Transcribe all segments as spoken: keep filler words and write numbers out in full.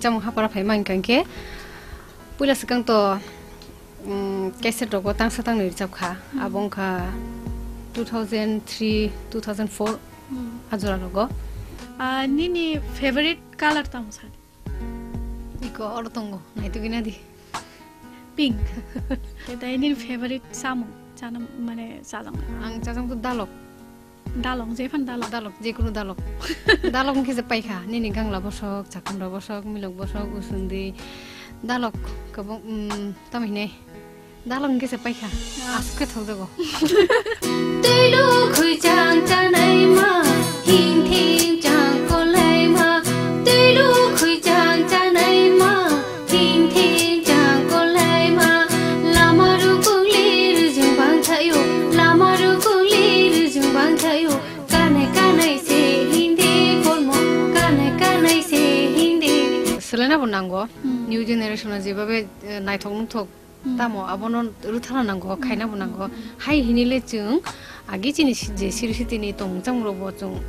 Chamung hapara phai mankha khe puila swkang to, um, cassette rogo tangsa tangnwi rwchap kha. Hmm. Abo wngkha two thousand three, two thousand four. Hmm. A jora rogo. Ah, nini favorite color tamo sani? Iko oro tongo, naitugwi nadi. Pink. Tei nini favorite samung chana mane chajang? Ang chajang to dalok. Dalok, jephano dalok. Dalok, jekunu dalok. Dalok wngkhe je paikha, nini gangla bosok, chakhumra bosok, milok bosok, usundui, dalok kwbang, um, tamo hinai. Dalok hwnkhe se paikha. Ah. Aswk khe thokjago. Twi lukhwi chang chanai ma, hing thing chang kolai ma. Twi lukhwi chang chanai ma, hing thing chang kolai ma. Lama rukung li rujung bang thaio, lama rukung li rujung bang thaio. Kanai kanai se hindi kolmo, kanai kanai se hindi. Selena bo nango, hmm, new generation o jebabe, eh, naithok nungthok. Hmm. Tamo abono rwthana nango, hmm, khaina bo nango. Hmm. Hai hinile chwng agi chini si-, je siri sitini tongmung chamung rokbo chwng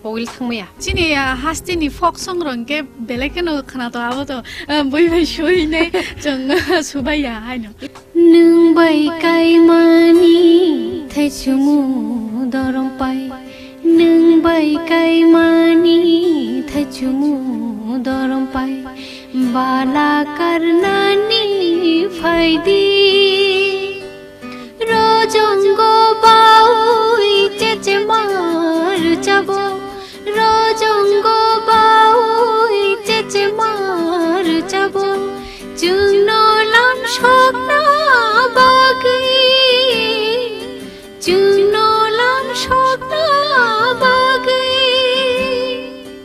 powil thangmaya. Chini, ah, hasteni folk song rok hwnkhe belai kheno khwnato abo to, ah, bui bai suinai chwng subaiya haino. Nwng bai kaimani thaichumu dorom pai. Nwng bai kaimani thaichumu dorom pai, bala karnani phaidi. Rojongo baui chechema rwchabo, rojongo baui chechema rwchabo, chwngno lam sokna bagwi. Chwngno lam sokna bagwi.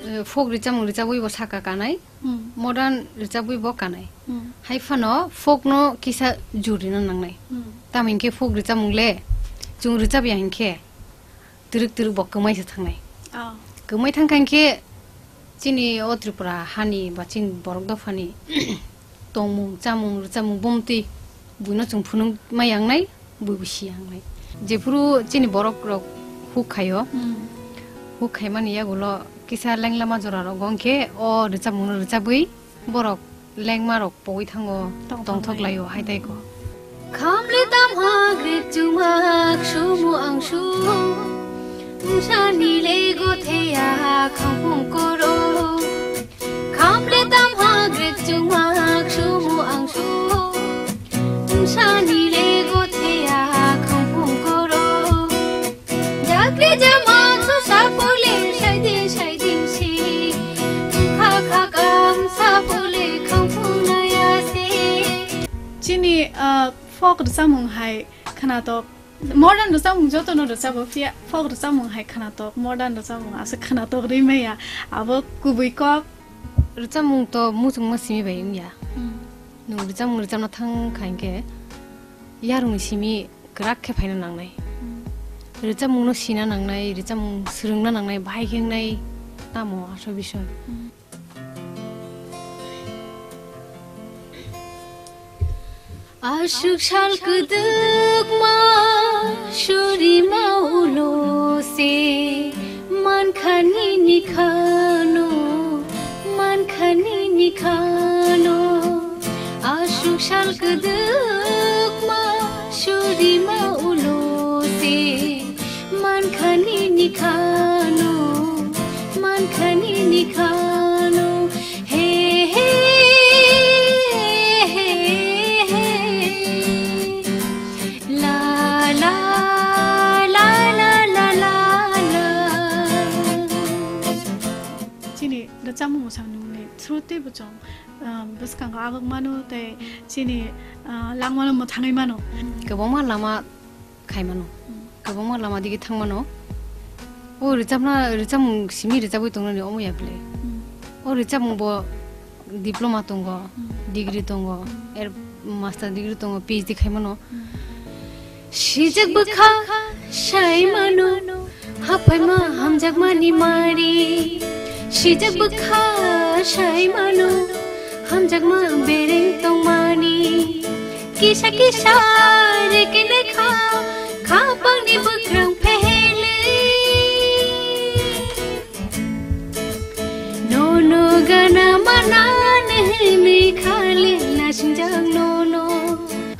Eh, folk rwchapmung rwchabwi bo saka kanai, hmm, modern rwchabwi bo kanai. Hmm. Hai phano folk no kisa jurina nangnai. Hmm. Tamo hinkhe folk rwchapmung le chwng rwchapya hinkhe twrwk twrwk bo kwmai se thangnai. Oh. Kwmai thangkha hinkhe chini o Tripura hani ba chini borok dophani tongmung, chamung, rwchapmung, bomtwi buino chwng phunuk ma yangnai, buibo si yangnai. Jephuru chini borok rok huk khaio, hmm, huk khaimani yagulo kisa lenglama jora rogo hwnkhe o rwchapmungno rwchapwi borok lengma rok pogwi thango, tongthok tongthok laio, laio, hai tai ko. Khamle tam hagrik chumak sumu ang su, wngsani le gotheya khampung koro. Khamle tam hagrik chumak sumu ang su, wngsani le gotheya khampung koro. Jakle jama su sapole saidin saidin si, kha kha kam sapole khampung naya se. Chini, ah, folk rwchapmung hai khwnatok. Modern rwchapmung jotono rwchabo, phiya folk rwchapmung hai khwnatok, modern rwchapmung aswk khwnatok rwi maya. Abo kubui kok. Rwchapmung to muchungma simi bai wngya. Hmm. Nwng rwchapmung rwchapna thang kha hinkhe yarwngni simi kwrak khe phaina nangnai. Hmm. Rwchapmungno sina nangnai, rwchapmung swrwngna nangnai, bahai khe wngnai tamo aswk bisoi. Hmm. Aswk sal kwdwkma surima ulo se, mankhani nikhano, mankhani nikhano. Aswk sal kwdwkma surima ulo se, mankhani nikhano, mankhani nikhano. He, he, he, he. La, la, la. Chini rwchapmung bwskango nini through teibo chwng, ah, bwskango aguk mano tei chini, ah, langmano mwthangwi mano. Kwbangma lama khai mano. Hmm. Kwbangma lama digi thang mano. O rwchapna, rwchapmung simi rwchapwi tongnani omo ya bwle. Hmm. O rwchapmung bo diploma tongo, hmm, degree tongo, hmm, er master degree tongo, P H D khai mano. Hmm. Sijak bwkha sai mano, haphaima hamjakmani mari. Sijak bwkha sai mano, hamjakma bereng tongmani. Kisa kisa rekene kha, khapangni bwkrang phehele. Nono gana mana Singjak no no.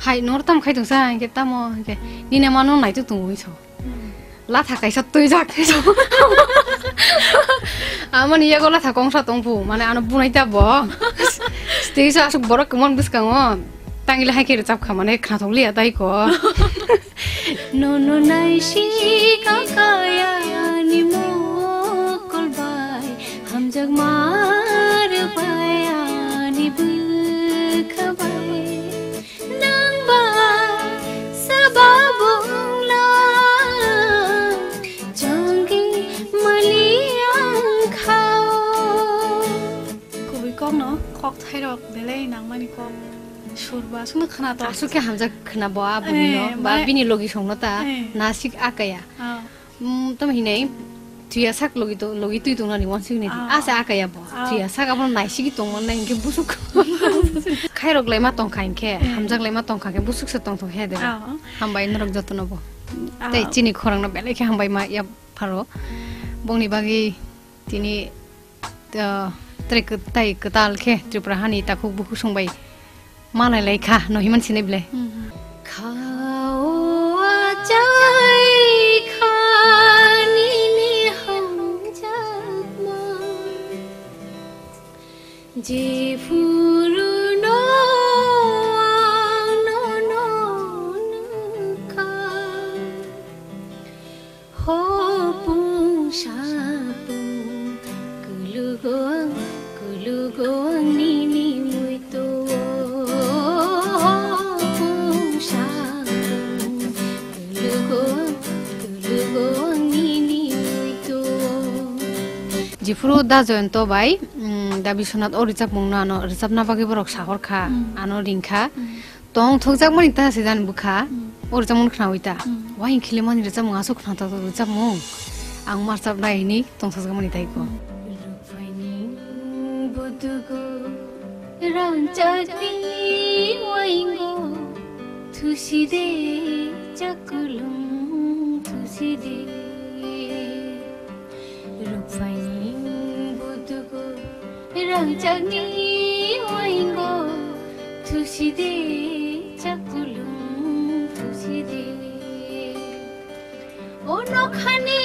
Hai, nor tam khai tongsa, hingke tamo, hingke nini mano naituk tongo, hingso. Latha kaisa twijak. Amoni yago latha kongsa tongphu, mane ano bunai ta bo. Stage o aswk borok kwmang bwskango. Tangila hai khe rwchap kha, mane khnathok liya tai ko. Nono naisi kakaya ni mokol bai, hamjak mar bai ani bwkha bai. Nang ba sababung la jonggi mali ang khao. Kubui kokno kok thairok belai nangmani kok. Sur ba aswkno khna to. Aswk khe hamjak khna bo a bwrwino, eh, ba mane bini logi songno ta, eh, nasik akaya. Ah. Mm, tamo hinai, thuya sak logi to, logi twi tongnani wansuk ni. Ah. Asa akaya bo. Ah. Thuya sak abono naisigi tongmannai hinkhe busuk. Khairok lai ma tongkha hinkhe, eh, hamjak lai ma tongkha khe busuk se tongthok he de. Ah. Hambai norok jotono bo. Ah. Tei chini khorang no belai khe hambai ma ya pharo. Bongni bagwi tini, ah, tei kwt-, tei kwtal khe Tripura hani takhuk bukhuk songbai. Malai lai kha, no himan sinai bile. Mhm. Khao achai kha nini hamjakma. Jephuru no ang no no nukha. Hopung sapung, kulugo ang, kulugo ang nini muito. Hopung sapung, kulugo ang, kulugo ang nini muito. Jephuru da Joyonto bai, mm, da Biswanath o rwchapmungno ano rwchapna bagwi borok sahor kha, mm, ano ring kha. Mm. Tong thokjakmani ta se jani bwkha. Mm. O rwchapmung khnawi ta. Mm. Wahing khilimani rwchapmung aswk khnatok rwchapmung. Ang marchap nai hini tong thokjakmani tai ko. Rukphaini budugo rangchakni waingo thuside chakulung thuside. Rukphaini budugo rangchakni waingo thuside chakulung thuside. O nokhani